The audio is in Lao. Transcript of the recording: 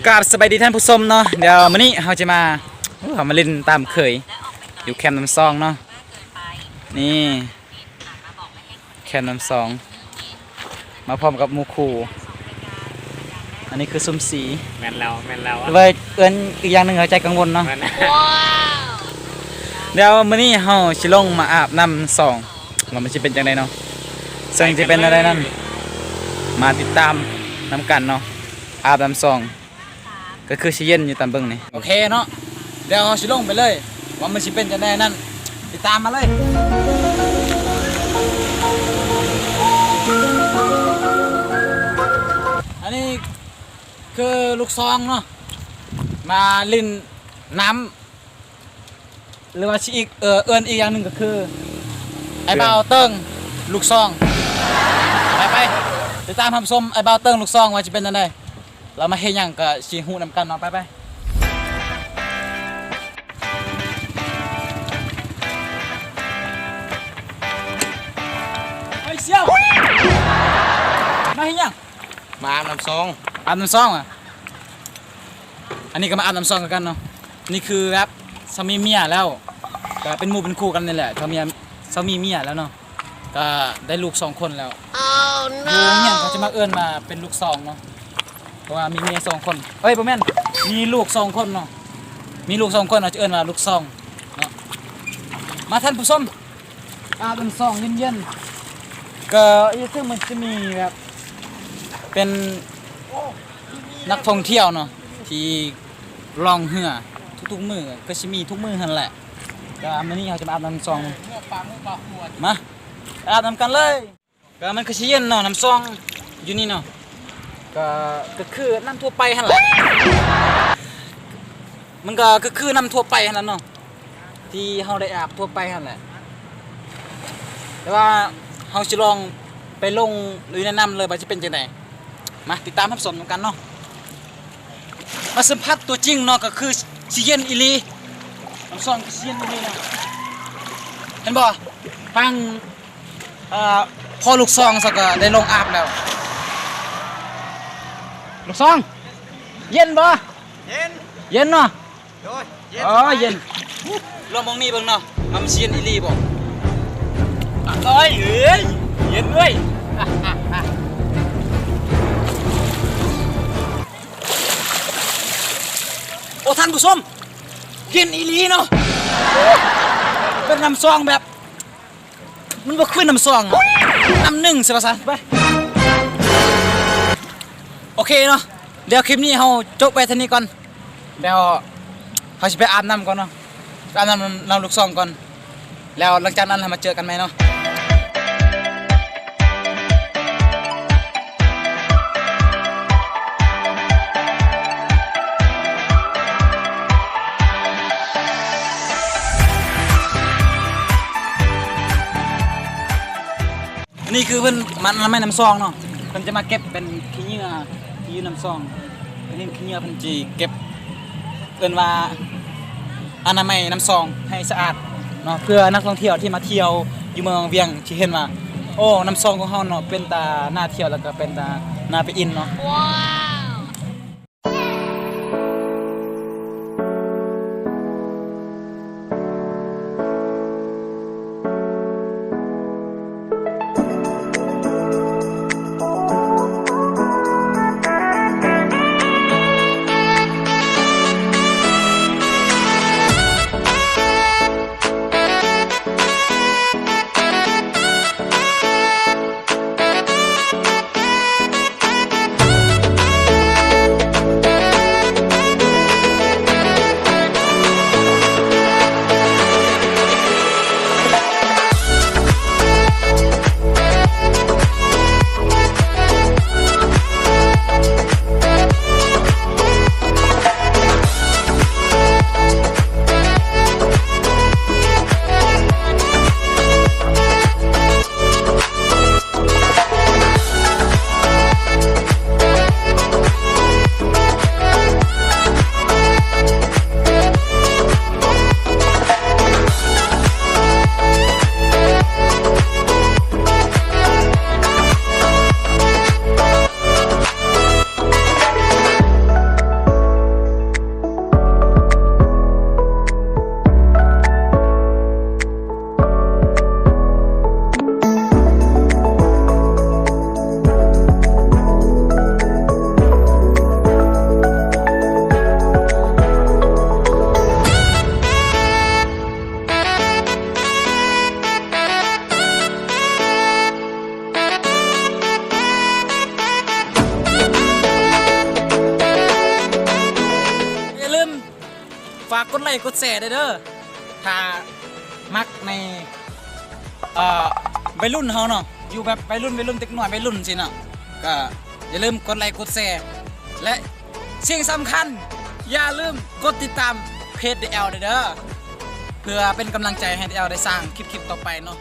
ກາບສະບາຍດີທ່ານຜູ້ຊົມເນາະ, ດຽວມື້ນີ້ເຮົາຈະມາ ເຮົາມາຫຼິ້ນຕາມເຄີຍຢູ່ແຄມນ້ຳຊອງເນາະ. ນີ້ແຄມນ້ຳຊອງ ມາພ້ອມກັບໝູ່ຄູ່. ອັນນີ້ຄືຊຸມສີ. ແມ່ນແລ້ວ ແມ່ນແລ້ວ. ຫຼືວ່າເອີ້ນອີກຢ່າງໜຶ່ງ ໃຈກັງວົນເນາະ. ແມ່ນ. ດຽວມື້ນີ້ເຮົາຊິລົງມາອາບນ້ຳຊອງ ວ່າມັນຊິເປັນຈັ່ງໃດເນາະ. ເຊິ່ງຊິເປັນແນວໃດນັ້ນ ມາຕິດຕາມນຳກັນເນາະ. ອາບນ້ຳຊອງ ກໍຄືຊິເຢັນຢູ່ຕາມເບິ່ງນີ້. ໂອເຄເນາະ, ດຽວເຮົາຊິລົງໄປເລີຍ ວ່າມັນຊິເປັນຈັ່ງໃດນັ້ນ ຕິດຕາມມາເລີຍ. ອັນນີ້ຄືລູກຊອງເນາະ ມາຫຼິ້ນນ້ຳ ຫຼືວ່າຊິອີກ ເອີ້ນອີກຢ່າງໜຶ່ງກໍຄື ໄອ້ບ່າວເຕີງລູກຊອງ. ໄປໆ ຕິດຕາມຮັບຊົມໄອ້ບ່າວເຕີງລູກຊອງວ່າຊິເປັນຈັ່ງໃດ. ລາວມາເຮັດຫຍັງກໍຊິຮູ້ນຳກັນເນາະ. ໄປໆ ໄປສ່ຽວ ມາເຮັດຫຍັງ? ມາອາບນ້ຳຊອງ. ອາບນ້ຳຊອງຫວາ? ອັນນີ້ກໍມາອາບນ້ຳຊອງຄືກັນເນາະ. ນີ້ຄືແບບສາມີເມຍແລ້ວ ກໍເປັນໝູ່ເປັນຄູ່ກັນນີ້ແຫຼະ. ສາມີ ສາມີເມຍແລ້ວເນາະ ກໍໄດ້ລູກສອງຄົນແລ້ວ. ຢູ່ໂຮງຮຽນເຂົາຈະມັກເອີ້ນວ່າເປັນລູກຊອງເນາະ ເພາະວ່າມີເມຍສອງຄົນ ເອີຍ ບໍ່ແມ່ນ ມີລູກສອງຄົນເນາະ. ມີລູກສອງຄົນ ເຮົາຈະເອີ້ນວ່າລູກຊອງເນາະ. ມາທ່ານຜູ້ຊົມ ອາບນ້ຳຊອງເຢັນໆ ກໍຢູ່ເທິງມັນຈະມີແບບເປັນນັກທ່ອງທ່ຽວເນາະ ທີ່ລ່ອງເຮືອທຸກໆມື້ ກໍຊິມີທຸກມື້ຫັ້ນແຫຼະ. ກໍມື້ນີ້ເຮົາຈະມາອາບນ້ຳຊອງ ມາ ອາບນຳກັນເລີຍ. ກໍມັນກໍຊິເຢັນເນາະ ນ້ຳຊອງຢູ່ນີ້ເນາະ ກໍ ກໍຄືນ້ຳທົ່ວໄປຫັ້ນແຫຼະ. ມັນກໍ ກໍຄືນ້ຳທົ່ວໄປຫັ້ນແຫຼະເນາະ ທີ່ເຮົາໄດ້ອາບທົ່ວໄປຫັ້ນແຫຼະ. ແຕ່ວ່າເຮົາຊິລອງໄປລົງຢູ່ໃນນ້ຳເລີຍວ່າຊິເປັນຈັ່ງໃດ. ມາຕິດຕາມຮັບຊົມນຳກັນເນາະ. ມາສຳຜັດຕົວຈິງເນາະ ກໍຄືຊິເຢັນອີ່ຫຼີ. ນ້ຳຊອງກໍຊິເຢັນອີ່ຫຼີເນາະ. ເຫັນບໍ່? ຟັງ ເອີ ພໍ່ລູກຊອງເຂົາກໍໄດ້ລົງອາບແລ້ວ. ລູກຊອງ ເຢັນບໍ່? ເຢັນ ເຢັນເນາະ. ໂດຍ ເຢັນ ອໍ ເຢັນ. ລອງມອງນີ້ເບິ່ງເນາະ ວ່າມັນຊິເຢັນອີ່ຫຼີບໍ່? ໂອ້ຍ ເອີຍ ເຢັນເວີຍ. ໂອ້ ທ່ານຜູ້ຊົມ ເຢັນອີ່ຫຼີເນາະ. ເປັນນ້ຳຊອງແບບ ມັນບໍ່ຄືນ້ຳຊອງ ນ້ຳໜຶ່ງຊະວ່າຊັ້ນ. ໄປ ໂອເຄເນາະ, ດຽວຄລິບນີ້ເຮົາຈົບໄວ້ເທົ່ານີ້ກ່ອນ. ດຽວເຮົາຊິໄປອາບນ້ຳກ່ອນເນາະ, ໄປອາບນ້ຳນຳລູກຊອງກ່ອນ, ແລ້ວຫຼັງຈາກນັ້ນເຮົາມາເຈີກັນໃໝ່ເນາະ. ອັນນີ້ຄືເພິ່ນມາອະນາໄມນ້ຳຊອງເນາະ, ເພິ່ນຈະມາເກັບເປັນຂີ້ເຫຍື້ອທີ່ຢູ່ນ້ຳຊອງ, ເພິ່ນເຫັນຂີ້ເຫຍື້ອເພິ່ນຊິເກັບ ເອີ້ນວ່າອະນາໄມນ້ຳຊອງໃຫ້ສະອາດເນາະ, ເພື່ອນັກທ່ອງທ່ຽວທີ່ມາທ່ຽວຢູ່ເມືອງວັງວຽງຊິເຫັນວ່າ ໂອ້ ນ້ຳຊອງຂອງເຮົາເນາະ ເປັນຕາໜ້າທ່ຽວ ແລ້ວກໍເປັນຕາໜ້າໄປອິນເນາະ. ຝາກກົດໄລກົດແຊໄດ້ເດີ ຖ້າມັກໃນ ເອີ ໄວລຸ້ນເຮົາເນາະ ຢູ່ແບບໄວລຸ້ນ ໄວລຸ້ນ ເດັກນ້ອຍໄວລຸ້ນຊີ້ເນາະ ກໍຢ່າລືມກົດໄລກົດແຊ ແລະ ສິ່ງສຳຄັນ ຢ່າລືມກົດຕິດຕາມເພຈ ເດແອລ ໄດ້ເດີ ເພື່ອເປັນກຳລັງໃຈໃຫ້ ເດແອລ ໄດ້ສ້າງຄລິບໆຕໍ່ໄປເນາະ.